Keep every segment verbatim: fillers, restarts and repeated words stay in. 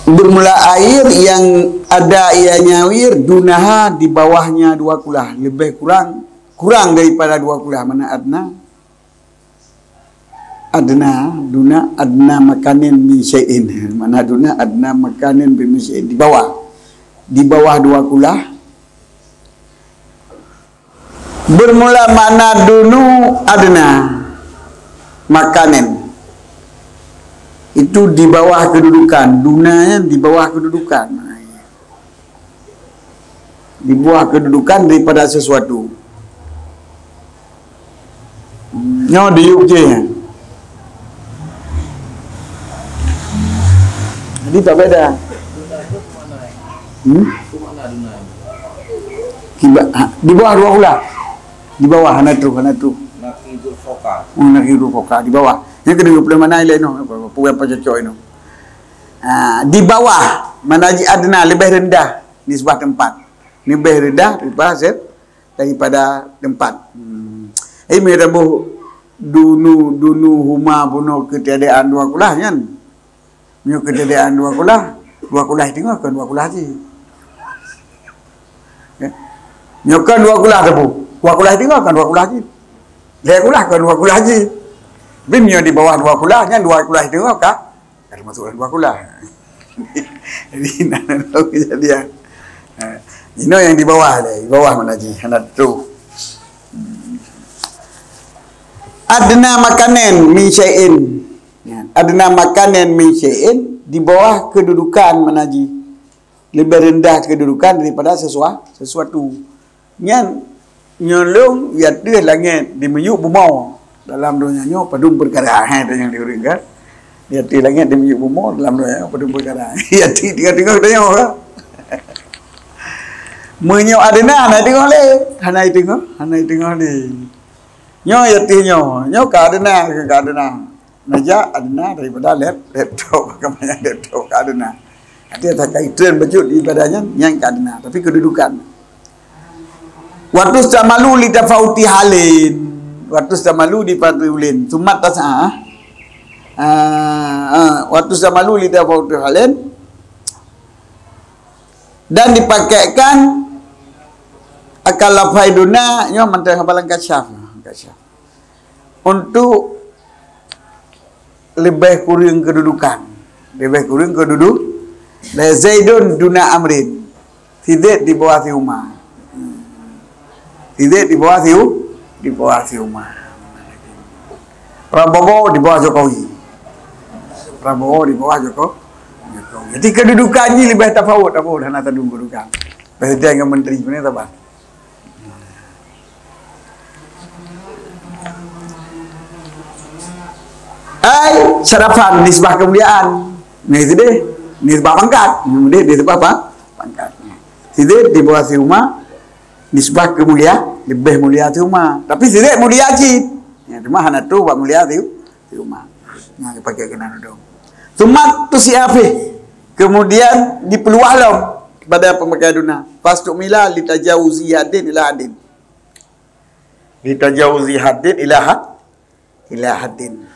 Bermula air yang ada ianya air dunaha, di bawahnya dua kulah, lebih kurang, kurang daripada dua kulah, mana adna. Adna, duna, adna makanin min syai'in. Mana duna, adna makanin min syai'in. Di bawah. Di bawah dua kulah. Bermula makna dunu adna makanin. Itu di bawah kedudukan. Duna nyan di bawah kedudukan. Di bawah kedudukan daripada sesuatu. Nyoe diyueb jih. Jadi tak beda. Hmm? Kiba-, ha, di bawah dua kulah. Di bawah hana troh, hana troh. Nakidul foka. Oh, nakidul foka di bawah. Nyang keuneuk peuleueh makna ilée noh, apa, apa, apa cocok inoe. Ha, di bawah, mana jih adna, lebih rendah nisbah tempat. Lebih rendah daripada se-, daripada tempat. Hmm. Eh, meutabôh dunu, dunu huma bunoe keutiadaan dua kulah nyan. Nyoe keutiadaan dua kulah, dua kulah teungoh kon dua kulah jih. Ya. Nyoe kon dua kulah teupeu. Dua kulah teungoh kon dua kulah jih. Lhée kulah kon dua kulah jih. Bin nyoe di bawah dua kulah, nyan dua kulah teungoh ka, ka termasuk dalam dua kulah. Jadi, nah, nah, nah, kejadian. Ha, inoe nyang di bawah lé, di bawah mana jih, hana troh. Adna makanin min syai'in. Ya, adna makanin min syai'in, di bawah kedudukan mana jih. Lebih rendah kedudukan daripada sesua-, sesuatu. Nyan, nyoe lôn di ateueh langét, di miyueb bumoe. Dalam donya nyoe padum peukara, hai, tanyong di ureueng kan. Di ateueh langét, di miyueb bumoe, dalam donya nyoe padum peukara. Di ateueh teungoh-teungoh tanyoe kan. Meunyoe adna, hana teungoh lé. Hana teungoh, hana teungoh lé. Nyoe di ateueh nyoe, nyoe ka adna, ka adna. Meja adna daripada lap-, laptop, kebanyakan laptop ka adna. Artinya, tak kait tren bacut di ibadah nyan, nyan ka adna. Tapi kedudukan. Watustamalu li tafauti halin. Watustamalu di tafauti halin. Sumat tas'a. Ah, ah, watustamalu li tafauti halin. Dan dipakaikan akan lafai duna, nyoe mantong hafalan kasyaf. Kasyaf. Untuk lebih kureueng kedudukan. Lebih kureueng kedudu-, la Zaidun duna Amrin. Si Zaid di bawah si Umar. Si Zaid di bawah si U-, di bawah si Umar. Prabowo di bawah Jokowi. Prabowo di bawah Joko-, Jokowi. Jadi kedudukan jih lebih tafawut, tafawut hana tadum kedudukan. Presiden ngon menteri sebenarnya saban. Ai syarafan, nisbah kemuliaan. Nah, itu deh, nisbah pangkat. Nah, deh, nisbah apa? Pangkat. Sidek di bawah si Umar, nisbah kemuliaan, lebih mulia si Umar. Tapi sidek mulia cit. Ya, cuma hana tu buat mulia si, si Umar. Nah, pakai kena duduk. Sumat tu si Afif. Kemudian dipeluah lom pada pemakai duna. Fastumila litajawuzi hadin ila hadin. Litajawuzi hadin ila had-, ila hadin.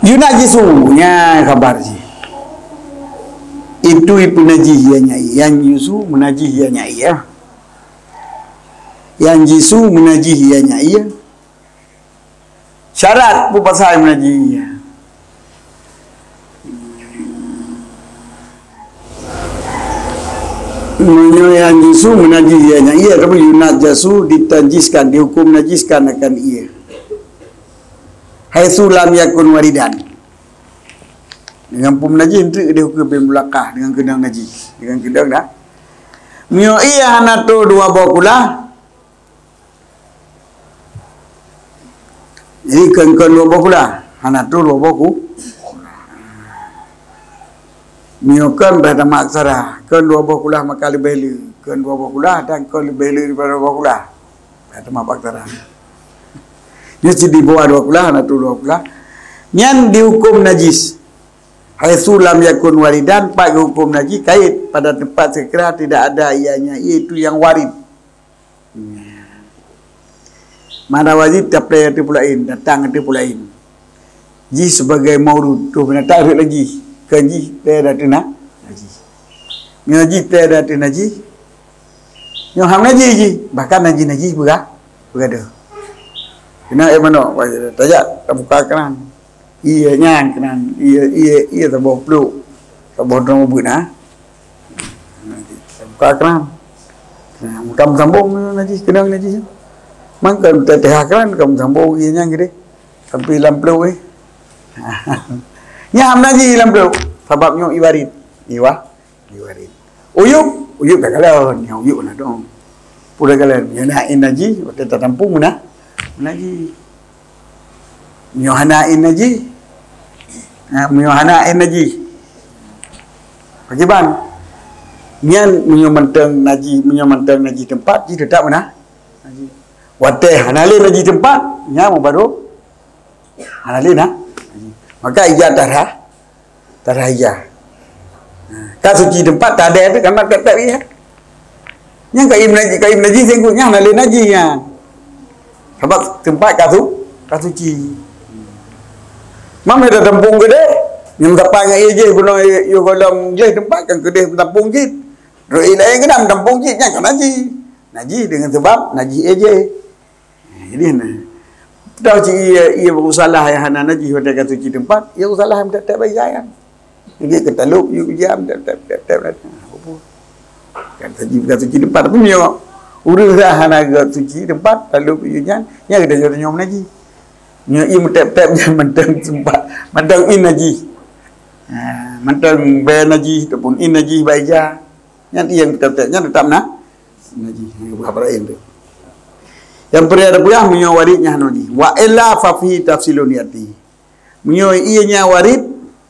Yunajisu, nyan khabar jih. Itu ipeunajih ianya, yanjisu meunajih ianya, ya. Yanjisu meunajih ianya, ya. Syarat peue pasai meunajih, ya. Meunyoe yanjisu meunajih ianya, iya, tapi yunajasu ditanjiskan, dihukum najiskan akan iya. Haitsu lam yakun waridan. Dengan peue meunajih, enteuk dihukum bin mulakah, dengan keudang najih, dengan keudang dah. Meunyoe iya hana troh dua boh kulah, jadi kon, kon dua boh kulah, hana troh dua boh ku-, meunyoe kon bèk tamat aksara, kon dua boh kulah maka leubeh le, kon dua boh kulah dan kon leubeh le daripada dua boh kulah. Bèk tamat aksara. Nyoe cit di bawah dua kulah, hana troh dua kulah. Nyan dihukum najis. Haitsu lam yakun waridan, pat geuhukum najis, kait pada tempat sekira tidak ada ianya, iaitu yang warid. Mara wajib taplè ateueh peue laén, datang ateueh peue laén. Jih sibagai maurud, troh binatang rhot laju. Kon jih teuh ateueh na-, najih. Nyoe jih teuh ateueh najih. Nyoe hana najih jih, bahkan najih-najih beura-, beurada. Keunan ék manok, tajak tabuka kran. Ié nyan keunan, ié, ié, ié saboh pluek, saboh droe beuet na. Tabuka kran. Nah, ka meusambông najih, keunong najih. Mangkon teuh-teuh kran ka meusambông ié nyan keudeh. Sampai lam pluek, eh. Nyan najih lam pluek. Sabab nyoe ié warit. Ié wa-, ié warit. Uyueb, uyueb dak kalon, nyan uyueb na dong. Peue dak kalon, nyan na ain najih, watèe tatampung meunan, najih. Nyoe hana ain najih. Ha, meunyoe hana ain najih. Pakriban? Nyan meunyoe mantong najih, meunyoe mantong najih teumpat, jih teutap meunan. Najih. Watèe hana lé najih teumpat, nyan meubaroe hana lé na. Maka ija tarah, tarah ija. Ka suci teumpat, tadèe teuh kan tép-tép ija. Nyang ka im najih, ka im najih singkôt nyan hana lé najih nyan. Sabab teumpat ka su-, ka suci. Mam lé tatampung keudeh, nyang sapai ngon ié jih bunoe yôh gohlom gleh teumpat kan keudeh tampung cit. Droe ié laén keunan tampung cit nyan ka najih. Najih deungon sabab najih ié jih. Jadi na. Tahu cit ié, ié beusalah nyang hana najih watèe ka suci teumpat, ié beusalah nyang tép-tép ija nyan. Jadi keutalop yue ija tép-tép, tép-tép. Kan suci, bukan suci teumpat, tapi nyoe ureueng dah hana geusuci teumpat, lalu yue nyan, nyan geutanyoe nyoe najih. Nyoe ié meutép-tép nyan mantong teumpat, mantong ain najih. Ha, mantong bèe najih ataupun ain najih bak ija. Nyan ié meutép-tép nyan teutap na. Najih, nyan buah Ibrahim tu. Nyang peuraya teupeugah meunyoe warit nyan hana najih. Wa illa fa fihi tafsilun yati. Meunyoe ié nyan warit,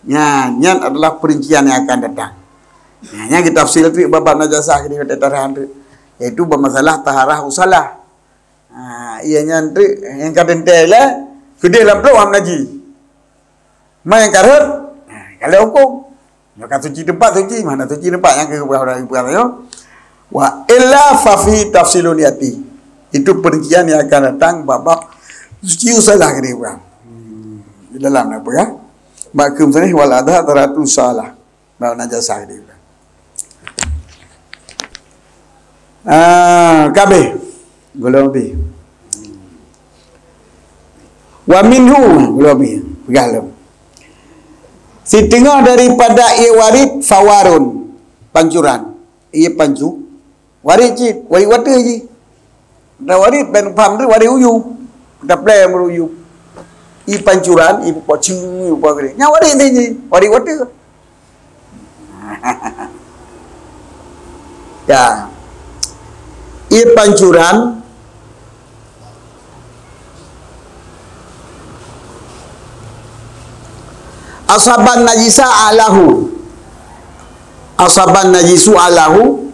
nyan, nyan adalah perincian yang akan datang. Nyan, nyan geutafsil teuk bab, bab najasah keudeh watèe tarah teuk. Yaitu bab masalah taharah usalah. Ha, ié nyan teuk nyang ka teuntèe lé, keudeh lam pluek hana najih. Ma nyang ka rhot, ha, ka lheueh hukôm. Nyoe ka suci teumpat, suci, mana suci teumpat nyang keu peugah-peugah nyoe. Wa illa fa fi tafsilun yati. Itu perincian yang akan datang bab-bab suci usalah keudeh ureueng. Hmm, di dalam na peugah. Bak keu misalnya wal adha taratu salah. Bab najasah keudeh ureueng. Ah, ka abéh. Gohlom abéh. Wa minhu, gohlom abéh. Peugah lom. Siteungoh daripada ié warit fawarun, pancuran. Ié pancu, warit cit, warit watèe jih. Dan warit ban paham tu warit uyueb. Taplè meuruyueb. Ié pancuran, ié pocing, ié apa geude. Nyan warit teuh jih, warit watèe. Ya. Ié pancuran. Asaban najisa alahu. Asaban najisu alahu.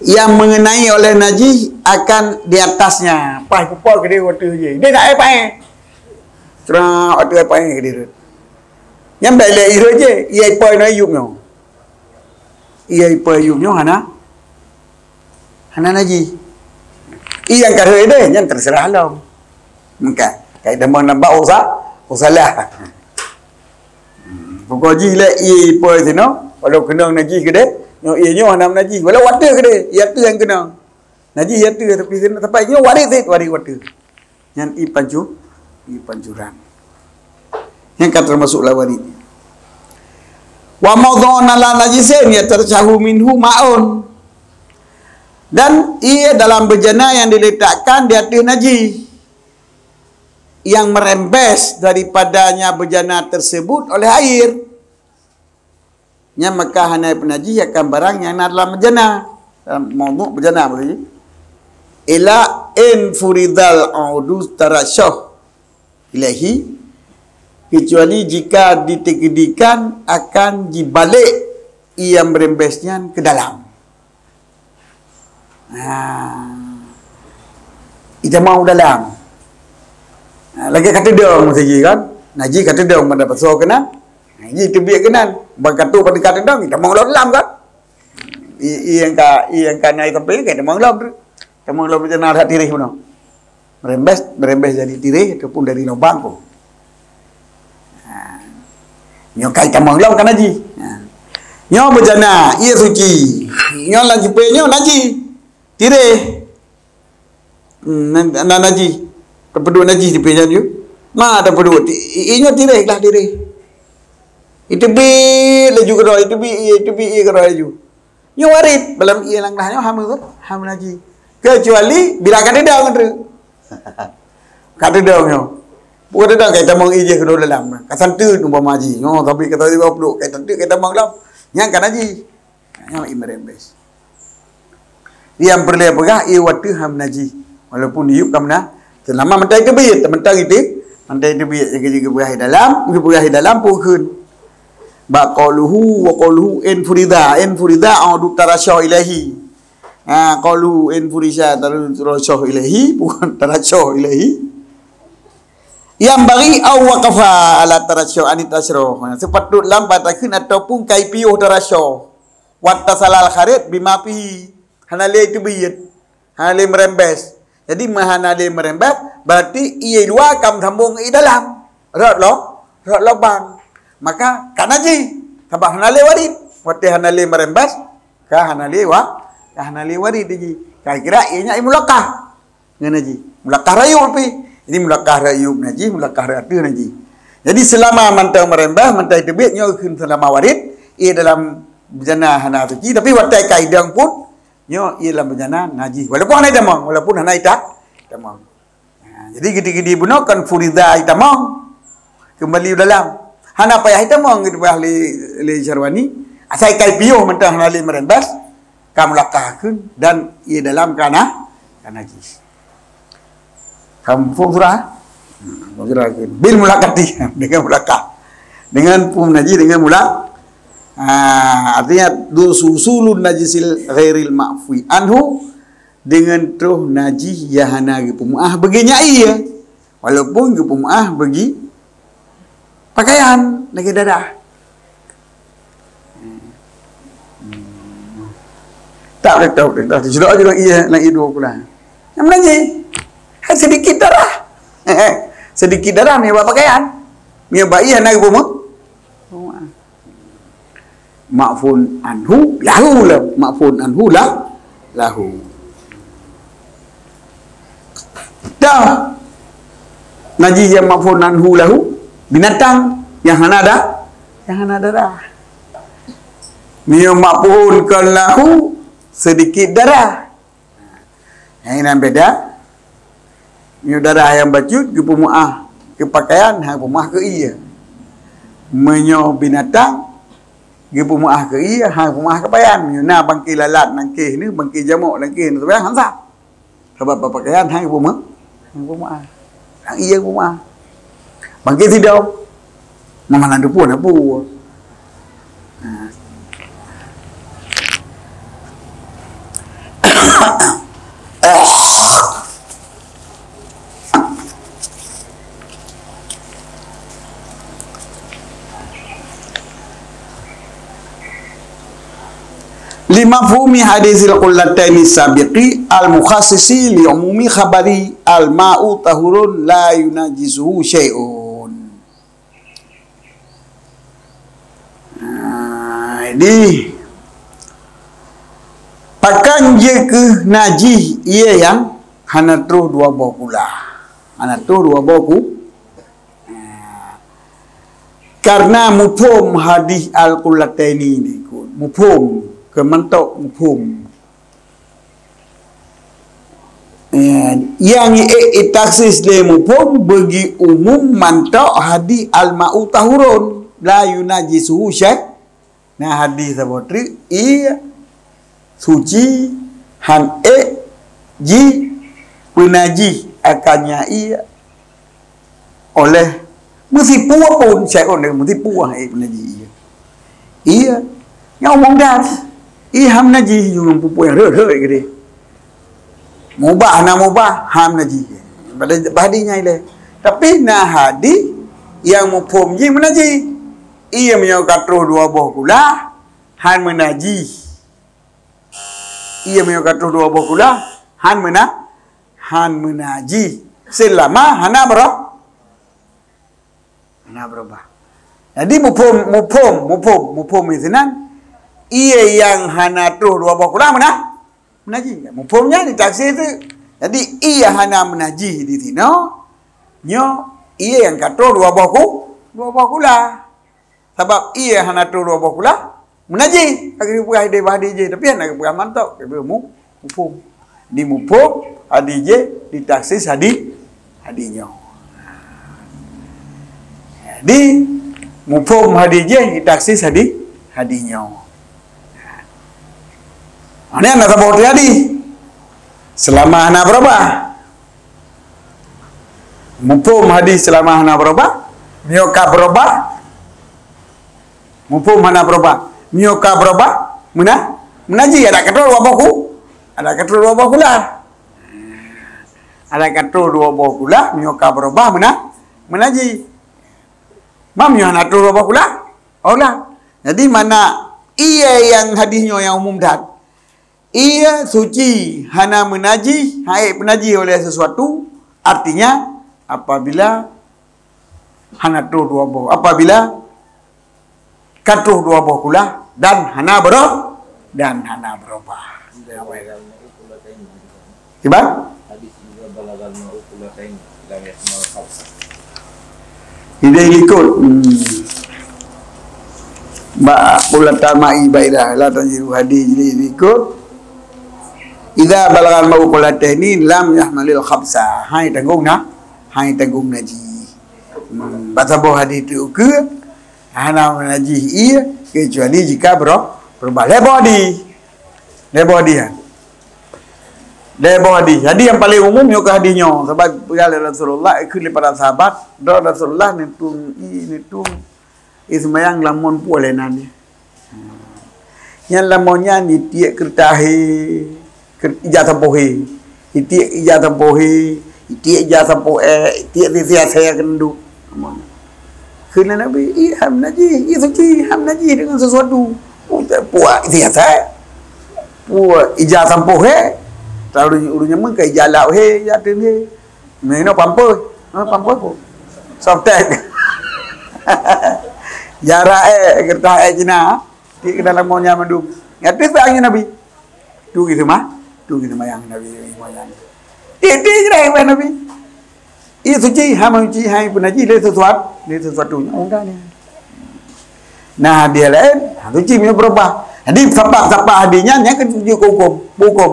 Yang mengenai oleh najis akan di atasnya. Paih pupok keudeh watèe jih. Dia nak air paéh. Seurah watèe air paéh keudeh. Nyan bèk lé ié jih, ié ipo na yup nyoe. Ié ipo yup nyoe hana, hana najih. Ié nyang ka rhot deh, nyan terserah lom. Maka, kai teuma nampak usah, usalah. Pokok jih lé ié ipo sinoe, walau keunong najih keudeh, nyoe ié nyoe hana najih, walau watèe keudeh, ié tu nyang keunong. Najih ié tu tapi sinoe, tapi nyoe warit sit, warit watèe. Nyan ié pancu, ié pancuran. Nyan ka teumasuk lam warit. Wa maudhu'un ala najisin yatarashahu minhu ma'un. Dan ié dalam beujana yang diletakkan di ateueh najih, yang merembes daripadanya beujana tersebut oleh air. Nyan maka hana peunajih akan barang nyang na dalam beujana. Dalam maudhu' beujana maksudnya. Illa in furidal 'audu tarashahu ilaihi, kecuali jika ditakdirkan akan jibalek ié yang merembes nyan ke dalam. Ha. Itamong dalam. Ha, lagèe ka teudong saji kan. Najih ka teudong pada pasoe keunan. Najih teubiet keunan. Ban ka trôk pada ka teudong, itamong lom dalam kan. Ié, ié nyang ka, ié nyang ka na sampai kan itamong lom tu. Itamong lom tu na that tireh bunoe. Meurembes, meurembes dari tireh ataupun dari lubang pun. Ha. Nyoe ka itamong lom ka najih. Ha. Nyoe beujana, ié suci. Nyoe lam jipée nyoe najih. Tireh. Hmm, na, na najih. Tapeuduek najih jipée nyan ju. Ma tapeuduek. I, i, nyoe tireh lah tireh. Iteubiet laju keudroe, iteubiet ié, iteubiet ié keudroe laju. Nyoe warit, balam ié langkah nyoe hana, hana najih. Kecuali bila ka teudong treuk. Ka teudong nyoe. Bukan teudong ka itamong ié jih keudroe dalam. Ka santeut umpama jih. Nyoe tapi kata tiba puluk, ka santeut ka itamong lom. Nyang ka najih. Nyoe ié meurembes. Nyang peureulée peugah ié watée hana najih. Walaupun iyup ka meunan. Seulama mantong iteubiet, mantong itu, mantong iteubiet, jadi geupeugah di dalam, geupeugah di dalam pukheun. Bak qauluhu wa qauluhu in furida, in furida adu tarasyo ilahi. Ha, qauluhu in furida tarasyo ilahi, bukan tarasyo ilahi. Nyang bari au waqafa ala tarasyo anit tasro. Ha, seupatut lam patakheun ataupun kai piôh tarasyo. Wattasalal kharit bima fihi. Hana lé teubiet. Hana lé meurembes. Jadi, meuhana lé meurembes, berarti ié luwa ka meusambong ié dalam. Rot lo, rot lobang. Maka, ka najih. Sabab hana lé warit. Watée hana lé meurembes, ka hana lé wa, ka hana lé warit jih. Ka kira ié nyan ié mulakah. Ngon najih. Mulakah rayup pih. Jadi, mulakah rayup najih, mulakah rayup najih. Jadi, seulama mantong meurembes, mantong teubiet nyoe kheun seulama warit, ié dalam beujana hana suci, tapi watée ka idong pun, nyoe ié lam beujana najih. Walaupun hana itamong, walaupun hana ita-, itamong. Ha, jadi gidi-gidi bunoe kan furida itamong. Kembali u dalam. Hana payah itamong gitu bah lé, lé Syarwani. Asai kai piôh mantong hana lé meurembes, ka mulakah kheun dan ié dalam ka na, ka najih. Ka muphom surah? Hmm, muphom surah kheun. Bil mulakati, dengan mulakah. Dengan pum najih, dengan mulak-, ha, artinya, du susulun najisil ghairil ma'fui anhu, dengan troh najih nyang hana geupeumeuáh bagi nyan ié, walaupun geupeumeuáh bagi pakaian lagée darah. Tak beutôi, tak beutôi. Sidroe jih ié, na ié dua bulan. Nyang mana jih? Hai sedikit darah. Sedikit darah meunyoe bak pakaian. Meunyoe bak ié hana geupeumeuáh. Ma'fun anhu, lahu lah. Ma'fun anhu lah, lahu. Dah. Najih nyang ma'fun anhu lahu, binatang nyang hana da-, nyang hana darah. Meunyoe ma'fun kon lahu, sedikit darah. Nyang inan beda. Meunyoe darah nyang bacut, geupeumeuáh keu pakaian, hana geupeumeuáh keu ié. Meunyoe binatang, geupeumeuáh keu ié, hana geupeumeuáh keu pakaian. Meunyoe na bangké lalat nangkée nyoe, bangké jamok nangkée nyoe, hana sah. Sabab bak pakaian hana geupeumeuáh, hana geupeumeuáh. Hana ié geupeumeuáh. Bangké sidroe. Mama na dupo na pu. Lima fumi hadisil qullataini sabiqi al-mukhassisi li umumi khabari al-ma'u tahurun la yunajisuhu syai'un. Nah, jadi, pakon jeuet keu najih ié nyang hana troh dua boh kulah. Hana troh dua boh ku-, Karena muphom hadis al-qullataini ni, muphom, keumantok muphom. Eh, nyang ék itaksis lé muphom bagi umum mantok hadis al-ma'u tahurun la yunajisuhu syai'. Na hadis saboh treuk, ié suci, han ék ji peunajih akan nya ié oleh meusipue pun, syai'un, meusipue ék peunajih ié. Ié nyang umum dah, ié han najih, nyang pupue nyang rhot-rhot geude. Mubah na mubah, han najih. Pada hadis nyang ilée. Tapi na hadis nyang muphom jih meunajih. Ié meunyoe ka troh dua boh kulah, han meunajih. Ié meunyoe ka troh dua boh kulah, han meuna-, han meunajih. Seulama hana beureu-, hana beurubah. Jadi muphom, muphom, muphom, muphom di sinan, ie nyang hana troh dua boh kulah meuna-, meunajih. Muphom nyan di tafsir tu. Jadi ie hana meunajih di sinoe, nyoe ie nyang ka troh dua boh ku-, dua boh kulah. Sabab ie hana troh dua boh kulah, meunajih. Ka geupeugah ideh bak hadih jih, tapi hana geupeugah mantong, geupeugah mu-, muphom. Di muphom hadih jih, di taksis hadih, hadih nyoe. Di muphom hadih jih, di taksis hadih, hadih nyoe. Nyan na saboh teujadi. Seulama hana beurubah. Muphom hadih seulama hana beurubah. Meunyoe ka beurubah. Muphom hana beurubah. Meunyoe ka beurubah, meuna-, meunajih adak ka troh dua boh ku-, adak ka troh dua boh kulah. Adak ka troh dua boh kulah, meunyoe ka beurubah, meuna-, meunajih. Meunyoe hana troh dua boh kulah, oh lah. Jadi makna ie nyang hadih nyoe nyang umum that. Ie suci, hana meunajih, hana peunaji oleh sesuatu, artinya apabila hana troh dua boh, apabila ka troh dua boh kulah dan hana beureu-, dan hana beurubah. Kiban? Ideh likot. Hmm. Bak pulata ma'i baidah, la tajidu hadih jilid likot. Idza balagal ma'u qullataini lam yahmalil khabsa. Hai tanggong na-, hai tanggong najih. Hmm. Bak saboh hadih tu ke, hana meunajih ie, kecuali jika beureu-, beurubah. Lhèe boh hadih. Lhèe boh hadih nyan. Lhèe boh hadih. Jadi nyang paleng umum nyoe keu hadih nyoe. Sabab peugah lé Rasulullah, ikheun lé para sahabat, droe Rasulullah neutueng ie, neutueng ie seumayang lam mon peue lé nan nyan. Nyan lam mon nyan jitiek keureutah hé, keu-, ija sampoe hé. Jitiek ija sampoe hé, jitiek ija sampoe ék, jitiek sisi asèe keuneuk duek. Kheun lé Nabi, "Ie hana meunajih, ie suci, hana meunajih deungon sesuatu." Puak, puak, isi asai. Puak, ija sampoe hé. Lalu ureueng nyan meuka ija lap hé, ija teun hé. Meunoe pampers. Ha, pampers pun. Softtek. Jarak ék, keureutah ék Cina. Di dalam mon nyan mandum. Nyan teuk angén Nabi. Tu gitu mah. Tu gitu mah nyang Nabi, mah nyang. Tiep-tiep jih dah iban Nabi. Ie suci, hai meusuci, hai peunaji, lé sesuatu, lé sesuatu nyang udah ni. Nah, dia laén, ha, suci meunyoe beurubah. Jadi, sapat-sapat hadih nyan, nyan kan tunjuk keu huköm, huköm.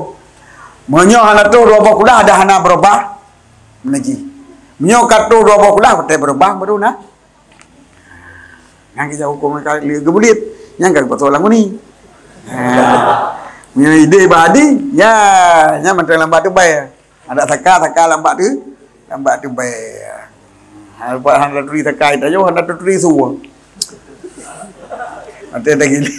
Meunyoe hana troh dua boh kulah, dah hana beurubah, meunajih. Meunyoe ka troh dua boh kulah, watèe beurubah, baru na. Nyan keuh huköm ka lheueh geubulet, nyan ka geupasoe lam uni. Ha. Meunyoe ideh bak hadih, ya, nyan mantong lam bak teubai. Adak saka, saka lam bak teu-, lam bak teubai. Hana, hana turi saka tanyoe, hana turi su. Até dah gini.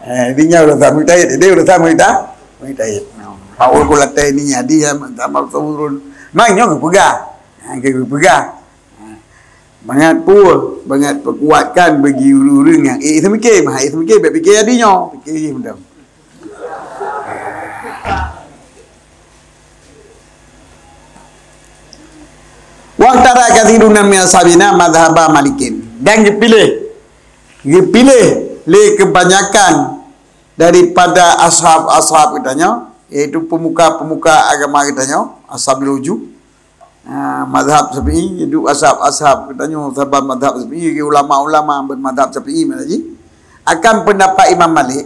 Eh, ini nya urusan mujtahid, ini urusan mujta-, mujtahid. Paul kulatai ni jadi ya, sama turun. Mai nyoe geupeugah. Ha, geupeugah. Ha. Bangat pun, bangat peukuatkan bagi ureueng-ureueng nyang, eh, seumiké, mah, eh, seumiké, bèk pikir jadi nyoe. Pikir jih mudah. Waqtara katsirun min ashabina madzhaba Malikin. Dan geupiléh, geupiléh lé keubanyakan daripada ashab-ashab geutanyoe, yaitu pemuka-pemuka agama geutanyoe, ashabul wujuh, ah, mazhab Syafi'i, yaitu ashab-ashab geutanyoe saban mazhab Syafi'i, ulama-ulama ban mazhab Syafi'i mana jih, akan pendapat Imam Malik.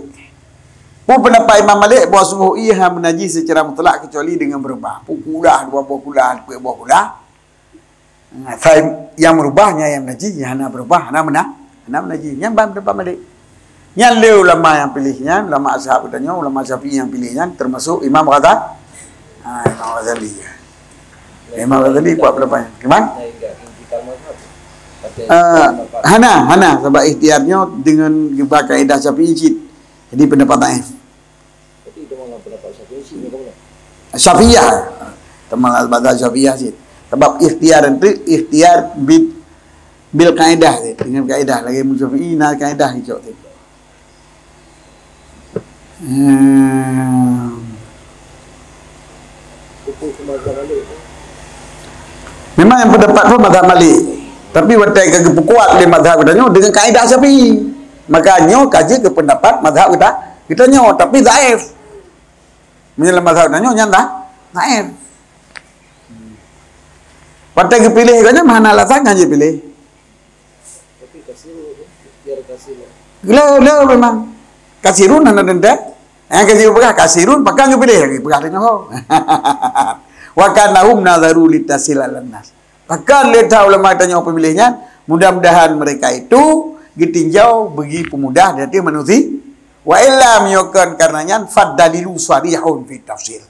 Peue pendapat Imam Malik bahwa sungguh ie hana meunajih secara mutlak kecuali dengan berubah. Peue kulah, dua boh kulah, peuet boh kulah. Asai nyang meurubah nyan nyang meunajih, nyang hana meurubah hana meuna-, hana meunajih. Nyan ban pendapat Malik. Nyan lé ulama nyang piléh nyan, ulama ashab geutanyoe, ulama Syafi'i nyang piléh nyan, teumasok Imam Ghazali. Ha, Imam Ghazali. Imam Ghazali kuat pendapat nyan. Gimana? Eh, hana, hana. Sebab ikhtiyar nyoe deungon geuba kaedah Syafi'i cit. Jadi pendapat dhaif. Tapi teuma pendapat Syafi'i cit, ni kamu nak? Syafi'iyah. Teuma mazhab Syafi'iyah cit. Sebab ikhtiyar tu, ikhtiyar bil, bil kaedah cit. Dengan kaedah. Lagi Imam Syafi'i na kaedah cit. Hmm. Memang nyang pendapat tu mazhab Malik. Tapi watèe ka geupeukuat lé mazhab geutanyoe dengan kaedah Syafi'i, maka nyoe ka jeuet keu pendapat mazhab geuta-, geutanyoe, tapi dhaif. Meunyoe lam mazhab geutanyoe nyan dah dhaif. Watèe geupiléh geutanyoe hana alasan kan jipiléh. Tapi kasirun, ikhtiar kasirun. Le, le memang. Kasirun hana teuntèe. Nyang kasirun peugah, kasirun pakon geupiléh lagèe peugah tanyoe ho. Wa kanahum nazaru litasil alannas. Pakon lé that ulama tanyoe peumiléh nyan, mudah-mudahan mereka itu geutinjau bagi peumudah di ateueh manusia. Wa illam yakun karena nyan fad dalilu sarihun fi tafsil.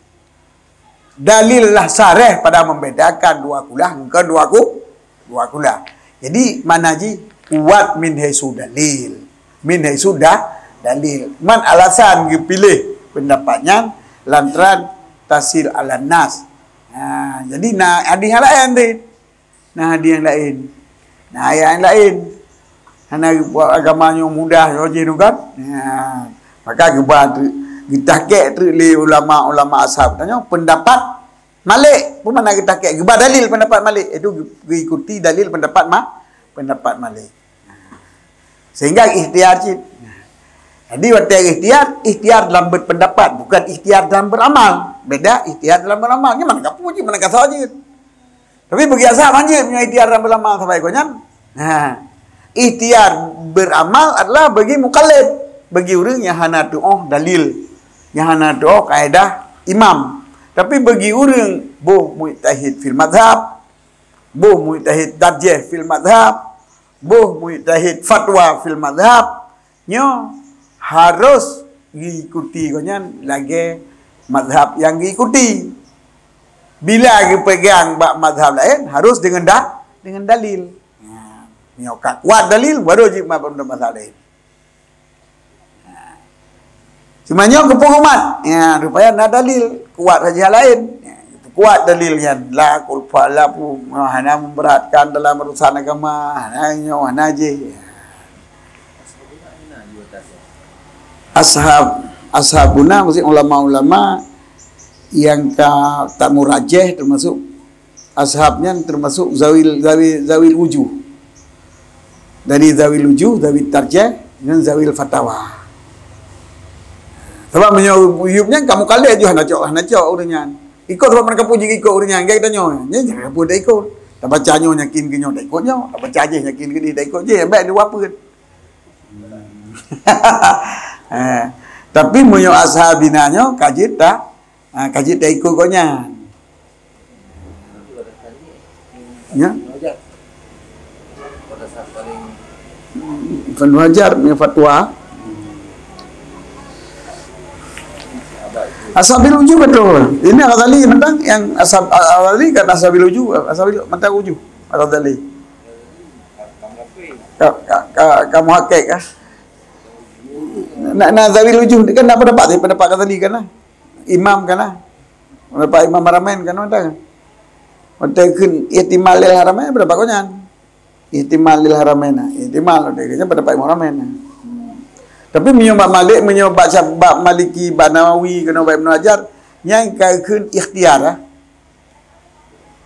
Dalil lah sareh pada membedakan dua kulah ngon dua ku-, dua kulah. Jadi, makna jih kuat min haitsu dalil. Min haitsu da-, dalil. Man alasan geupiléh pendapat nyan lantaran tasil alan nas. Ha, jadi na hadih nyang laén teuh. Na hadih nyang laén. Na ayat nyang laén. Hana buet agama nyoe mudah, nyoe jih tu kan. Ha. Maka geuba teuk, geutakek teuk lé ulama-ulama ashab tanyoe pendapat Malik. Peue makna geutakek? Geuba dalil pendapat Malik. Itu geu-, geuikuti dalil pendapat Ma-, pendapat Malik. Sehingga ikhtiar cit. Jadi watèe ikhtiar, ikhtiar dalam berpendapat, bukan ikhtiar dalam beramal. Beda ikhtiar dalam beramal. Nyan mana ka puji, mana ka saja. Tapi bagi asal manjeuet meunyoe ikhtiar dan beramal sabai gobnyan. Ha. Ikhtiar beramal adalah bagi mukallid, bagi ureueng nyang hana tuoh dalil, nyang hana tuoh kaedah imam. Tapi bagi ureueng boh mujtahid fil madhab, boh mujtahid tarjih fil madhab, boh mujtahid fatwa fil madhab, nyoe harus geuikuti gobnyan lagèe mazhab nyang geuikuti. Bila geupeugang bak mazhab laén, harus deungon da-, deungon dalil. Ha, nyoe ka kuat dalil, baru jeuet bak mazhab laén. Ha. Cuma nyoe geupeurumat. Ya, rupanya na dalil, kuat saja laén. Ya, kuat dalil nyan. La kulfa, la pu-, hana memberatkan dalam urusan agama, hana nyoe, hana jih. Ashab, ashabuna, maksud ulama-ulama nyang ka tamurajjeh, termasuk ashab nyan termasuk zawil, zawil, zawil wujuh. Dari zawil wujuh, zawil tarjih, dan zawil fatawa. Sabab meunyoe Ayub nyan ka mukallid ju hana cok, hana cok ureueng nyan. Ikot sabab mereka puji ikot ureueng nyan, gaya tanyoe. Nyan jangan apa dah ikot. Tabaca nyoe yakin ke nyoe, dah ikot nyoe. Tabaca jih yakin ke dia, dah ikot jih. Baik dua apa kan? Eh, tapi meunyoe ashabina nyoe ka jeuet ta, ha, ka jeuet ta ikot gobnyan. Ya. Ibnu Hajar punya fatwa. Ashabil wujuh betul. Ini Al-Ghazali tentang yang ashab, Al-Ghazali kan ashabil wujuh, ashabil mata wujuh. Al-Ghazali. Ka, ka, ka, ka muhakik kah? Nak, nak zawil wujuh ni kan nak pendapat ni, pendapat Ghazali kan lah. Imam kan lah. Pendapat Imam Haramain kan, ada kan? Ada kan ihtimal lil Haramain, pendapat kau nyan. Ihtimal lil Haramain lah. Ihtimal ada kan pendapat Imam Haramain lah. Tapi meunyoe bak Malik, meunyoe bak Syaf-, bak Maliki, bak Nawawi, kena bak Ibnu Hajar, nyan ka kheun ikhtiar lah.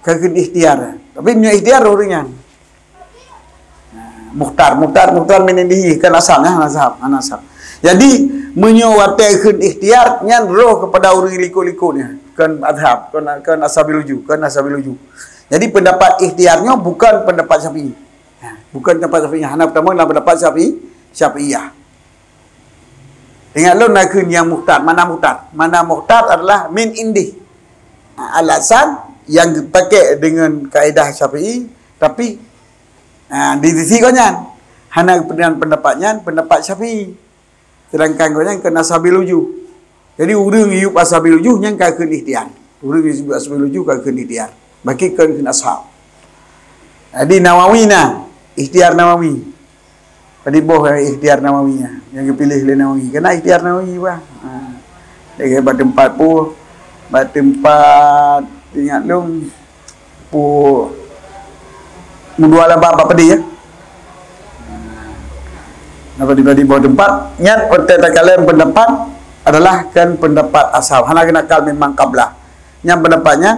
Ka kheun ikhtiar. Tapi meunyoe ikhtiar ureueng nyan. Nah, mukhtar, mukhtar, mukhtar min indihi, kan asal, ya, hana sahab, hana sahab. Jadi, meunyoe watèe kheun ikhtiar, nyan roh kepada ureueng likot-likot nyan. Kon azhab, kon, kon ashabil wujuh, kon ashabil wujuh. Jadi, pendapat ikhtiar nyoe bukan pendapat Syafi'i. Nah, bukan pendapat Syafi'i. Hana pertama dalam pendapat Syafi'i, Syafi'iyah. Ingat lôn na kheun nyang mukhtar. Mana mukhtar? Mana mukhtar adalah min indih. Ha, alasan yang geupakè deungon kaedah Syafi'i, tapi, ha, di sisi gobnyan hana geupeugah pendapat nyan pendapat Syafi'i. Sedangkan gobnyan kheun ashabil wujuh. Jadi ureueng yub ashabil wujuh nyan ka kheun ikhtiar. Ureueng yub ashabil wujuh ka kheun ikhtiar. Baki kheun, kheun ashab. Jadi Nawawi na, ikhtiar Nawawi. Tadi boh, eh, ikhtiar Nawawi nyan, nyang geupiléh lé Nawawi. Keunan ikhtiar Nawawi bah. Ha. Lagèe bak teumpat pu, bak teumpat ingat lôn pu meudua lam bab, bab padé ya. Napa di, di boh teumpat? Nyan watèe takalon pendapat adalah kan pendapat ashab. Hana keunan kal memang qablah. Nyang pendapat nyan,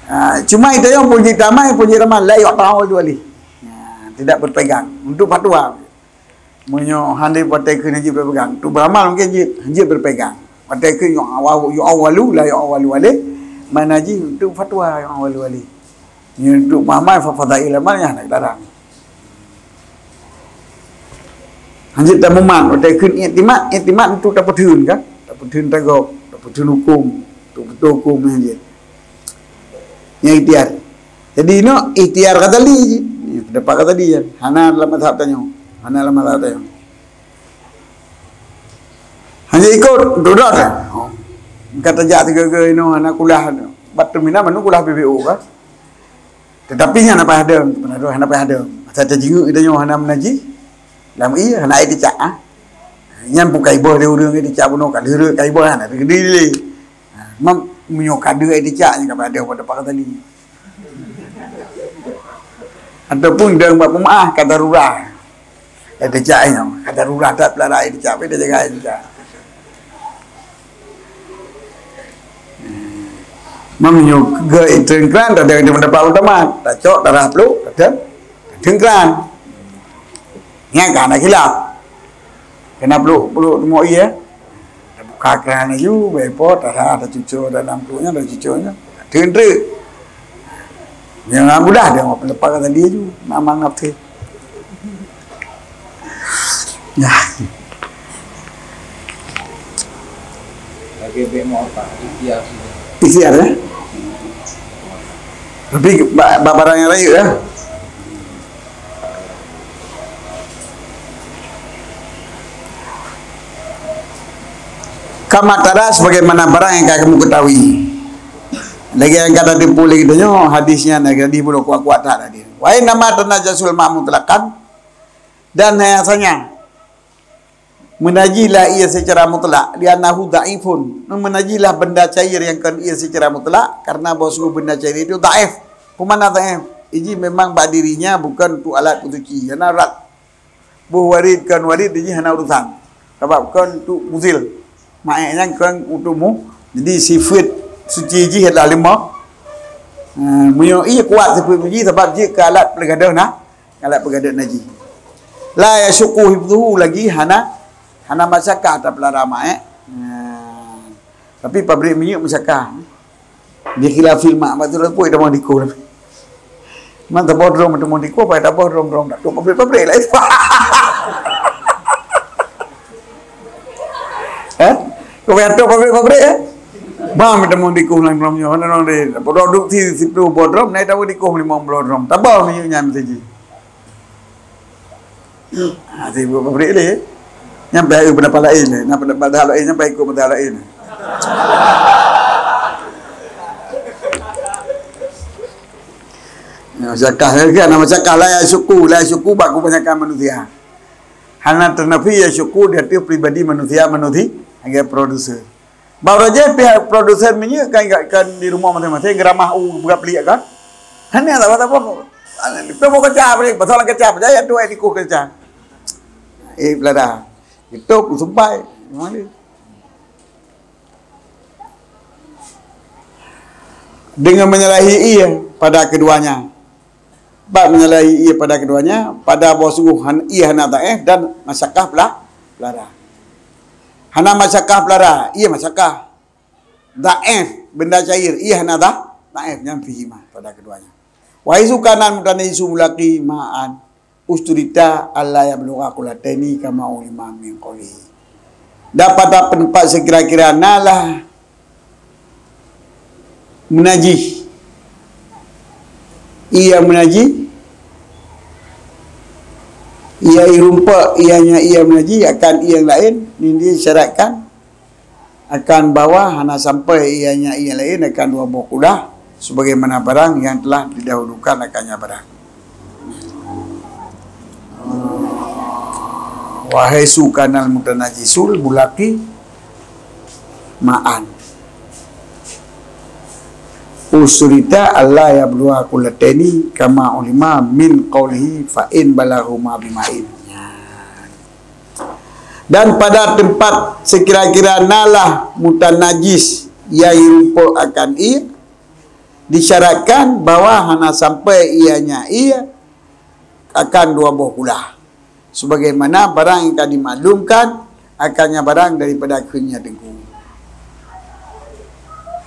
ah, cuma itu yang punji tamai, punji ramah, la yu'tawalu alaih. Ya, tidak berpegang. Untuk fatwa. Meunyoe hana watèe kheun jeuet berpegang, tu beramal mungkin jeuet, jeuet berpegang. Watèe kheun yu'awa-, yu'awalu, la yu'awalu alaih, makna jih untuk fatwa yu'awalu alaih. Nyoe untuk beramal, fa-, fadail amal nyan hana dilarang. Hanjeuet tamumat, watèe kheun iktimat, iktimat untuk tapeutheun kan? Tapeutheun tagob, tapeutheun huköm, untuk beutôi huköm nyan jeuet. Nyang ikhtiar. Jadi, inoe ikhtiar Ghazali jih. Ya, pendapat Ghazali nyan. Hana lam mazhab tanyoe. Hana lam mazhab tanyoe. Hana ikot, duduk dah. Oh. Ka tajak tiga-tiga inoe, hana kulah. Bak terminal, mana kulah B B O kan? Tetapi nyan hana payah dong, hana payah dong. Masa tajingeuk tanyoe hana meunajih, lam ie hana air teucak, ah. Nyan bukai boh lé ureueng teucak bunoe, ka lheueh kai boh, hana teugedili lé. Ha, mam, meunyoe ka deuh air teucak, nyan ka padub pada pakat tali. Ataupun dong bak peumaáh, ka darurat. Air teucak nyoe, ka darurat that pelara air teucak, pai tajaga air teucak. Meunyoe geu-, treun kran, tadong di pendapat utama, tacok, tarah pluek, tateun, tateun kran. Nyan ka hana khilaf. Keunan pluek, pluek teumok ie. Tabuka kran laju, bèk po, tarah, tacucok dalam pluek nyan, tacucok nyan. Teun treuk. Nyang mudah dia, lepas tadi laju, nak mangat ke. Ya. Lagi bèk mau apa? Ikhtiar sih. Ikhtiar, ya? Tapi ba-, ba-, barang nyang rayeuk, ya? Kama tara, sebagaimana barang yang kamu ketahui. Lagèe nyang ka teupeue lé geutanyoe, hadis nyan lagèe hadis bunoe kuat-kuat that hadis. Wa innama tanajasul ma' mutlaqan, dan hanya saja meunajih lah ie secara mutlak, li'annahu dhaifun. Meunajih lah benda cair nyang kon ie secara mutlak, karena bahwa sungguh benda cair itu dhaif. Peue makna dhaif? Iji memang bak dirinya bukan untuk alat pensuci, karena rat. Boh warid kon warid, iji hana urusan. Sabab kon untuk muzil. Ma'e nyan kon untuk mu. Jadi sifat suci jih adalah lima. Ha, meunyoe ie kuat sifat suci sabab jeuet keu alat peugadôh na, alat peugadôh najih. La yasyuqqu hifdhuhu, lagi hana, hana masyakah tapeulara ma'e. Ha. Tapi pabrik minyeuk masyakah. Bi khilafil ma', bak tu pun dah mau dikuh. Man taboh drom, teumon dikuh, pai taboh drom-drom dak. Tu pabrik-pabrik laén. Eh? Kau payah tu pabrik-pabrik, eh? Bang, teumon dikuh lam drom nyoe. Hana nong deh. Produksi siplôh boh drom, naik tahu dikuh limong ploh drom. Taboh minyeuk nyan mesti ji. Ha, sibuk pabrik lé. Nyan bai pendapat laén lé. Nyan pendapat laén, nyan bai ikut pendapat laén. Ya, masyakah, kan? Masyakah la yasyuqqu, la yasyuqqu bak kebanyakan manusia. Hana teunafi yasyuqqu di ateueh pribadi manusia, manusia, lagèe produser. Baru aja pihak produsen minyeuk kan, kan di rumah masing-masing, geuramah u beurap liek kan. Hana saboh-saboh. Hana, itu mau kecap ni, pasal kecap aja ya tu ai dikuh kecap. Eh, pelada. Itu ku sumpai. Memang dia. Dengan menyalahi ia pada keduanya. Bak menyalahi ia pada keduanya, pada bahwa sungguh han-, ia hana dhaif dan masyakah pela-, pelara. Hana masyakah pelara, ia masyakah. Dhaif, benda cair, ia hana dha-, dhaif, nyan fihima pada keduanya. Wa haisu kana mutanajisu mulaqi ma'an usturita alla yablugha qullataini kama ulima min qaulihi. Dan pada tempat sekira-kira nalah meunajih. Ia meunajih, ia irumpok, ianya ia meunajih akan ia laén, nyan disyaratkan akan bahwa hana sampai ianya ia laén akan dua boh kulah, sebagaimana barang yang telah didahulukan akannya barang. Wa haisu kanal mutanajisul mulaqi ma'an usturita alla yablugha qullataini kama ulima min qaulihi fa in balaghuma bima'in. Dan pada tempat sekira-kira nalah mutanajis, nyang jirumpok akan ie, disyaratkan bahwa hana sampai ie nyan ie akan dua boh kulah. Sebagaimana barang nyang ka dimaklumkan, akan nyan barang daripada kheun nyan teungku.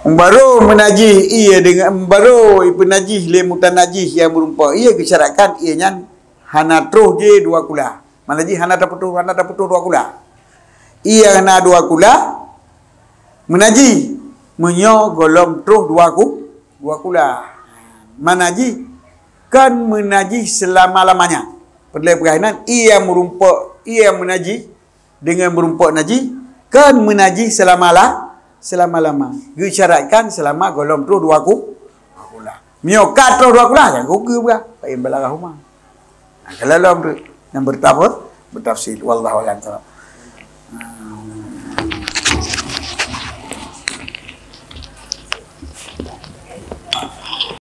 Barô meunajih ie deungon, barô ipeunajih lé mutanajih nyang meurumpok ie, geusyaratkan ie nyan hana troh jih dua kulah. Makna jih hana tapeutroh, hana tapeutroh dua kulah. Ie hana dua kulah, meunajih meunyoe gohlom troh dua ku-, dua kulah. Makna jih kon meunajih seulama-lamanya. Peureulée peugah inan, ie meurumpok, ie meunajih deungon meurumpok najih, kon meunajih seulama la-, seulama-lama. Geusyaratkan seulama gohlom troh dua ku-, dua kulah. Meunyoe ka troh dua kulah, jangan kukeue peugah. Fa in balagha huma. Nah, kalau lom tu, nyang bertafsir, bertafsir. Wallahu a'lam.